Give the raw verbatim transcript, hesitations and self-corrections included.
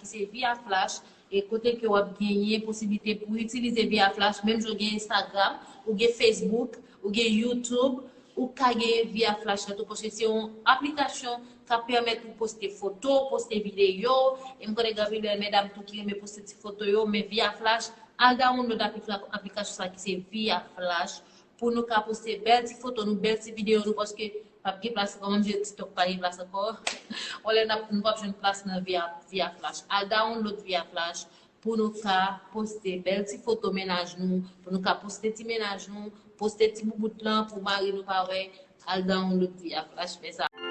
se Via Flash, e kote ke w ap genyen posiblite pou itilize Via Flash, menm jan w gen Instagram, ou gen Facebook, ou gen YouTube, ou ka genyen Via Flash la tou, paske se yon aplikasyon k ap pèmèt ou poste foto, poste videyo, e m konnen gen anpil medam tou ki renmen poste ti foto yo, men Via Flash, al download aplika-, aplikasyon sa ki se Via Flash, pou nou ka poste bèl ti foto nou, bèl ti videyo nou, paske p ap gen plas ankò, menm jan TikTok pa gen plas ankò. Yon lè n ap, nou p ap jwenn plas nan Via, Via Flash. Al download Via Flash pou nou ka poste bèl ti foto mennaj nou, pou nou ka poste ti mennaj nou, poste ti boubout lan pou mari nou pa wè. Al download Via Flash, fè sa.